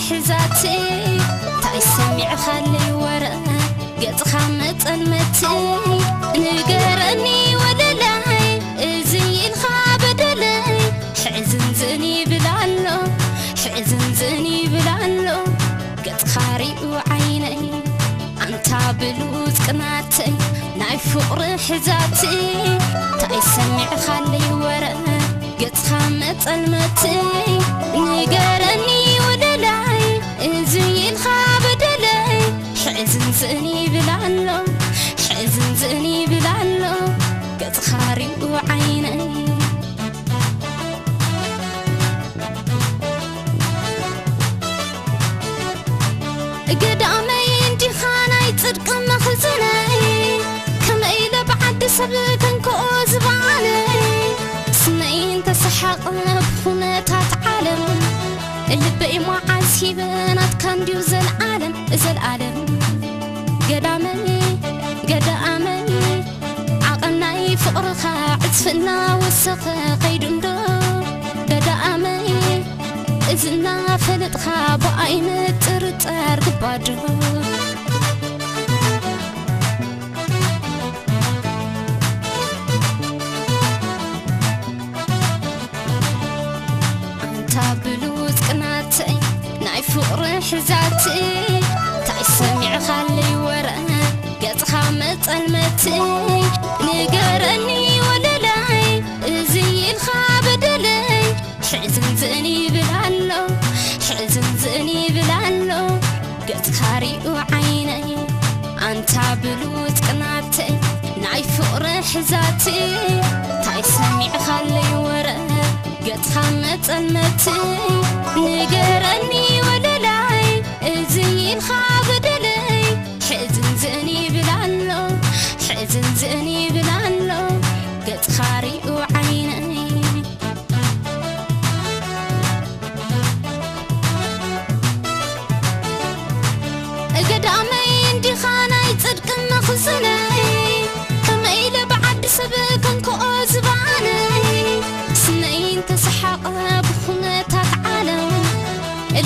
ሕዛትይ እንታይ ሰሚዕኻለይ ወረ ገጽኻ መጸልመትይ ንገረኒ ወለላይ እዚ ኢልኻ በደለይ ሕዝንዝን ይብል ኣሎ ሕዝንዝን ይብል ኣሎ ገጽኻ ሪኡ ዓይነይ ኣንታ ብሉጽ ቅናተይ ናይ ፍቕሪ ሕዛትይ እንታይ ሰሚዕኻለይ ወረ ገጽኻ መጸልመትይ ንገረኒ ወለላይ እዚ ኢልኻ በደለይ ሕዝንዝን ይብል ኣሎ ሕዝንዝን ይብል ኣሎ ገጽኻ ሪኡ ዓይነይ ገዳመይ እንዲኻ ናይ ጽድቂ መኽዝነይ ከመይ ኢለ ብዓዲ ሰብ ከንክኦ ዝበዓለይ ስነይ እንተሰሓቐ ብኹነታት ዓለም ልበይ መዓዝ ሂበ ናትካ እንድዩ ዘልዓለም ዘልዓለም ገዳመይ ገዳመይ ዓቐናይ ፍቕርኻ ዕጽፍና ወሰኸ ኸይዱ እንዶ ገዳመይ እዝና ፈለጥኻ ብኣይ ምጥርጠር ግባዶ ኣንታ ብሉጽ ቅናተይ ናይ ፍቕሪ ሕዛትይ እንታይ ሰሚዕኻለይ ወረ ገጽኻ መጸልመትይ ንገረኒ ወለላይ እዚ ኢልኻ በደለይ ሕዝንዝን ይብል ኣሎ ሕዝንዝን ይብል ኣሎ ገጽካ ሪኡ ዓይነይ ኣንታ ብሉጽ ቅናተይ ናይ ፍቕሪ ሕዛትይ እንታይ ሰሚዕኻለይ ወረ ገጽካ መጸልመትይ ንገረኒ ወለላይ እዚ ኢልካ በደለይ ሕዝንዝን ይብል ኣሎ ሕዝንዝን ይብል ኣሎ ገጽካ ሪኡ ዓይነይ ገዳመይ እንዲኻ ናይ ጽድቂ መኽዝነይ ከመይ ኢለ ብዓዲ ሰብ ከንክኦ ዝበኣነይ ስነይ እንተሰሓቐ ብኹነታት ዓለም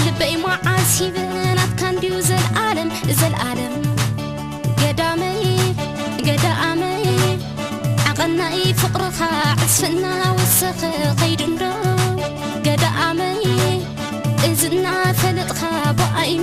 ልበይ መዓዝ ሂበ ናትካ እንድዩ ዘልኣለም ዘልኣለም ገዳመይ ገዳመይ ዓቐናይ ፍቕርኻ ዕስፍና ወሰኸ ኸይዱ እንዶ ገዳመይ እዝና ፈለጥኻ ብኣይ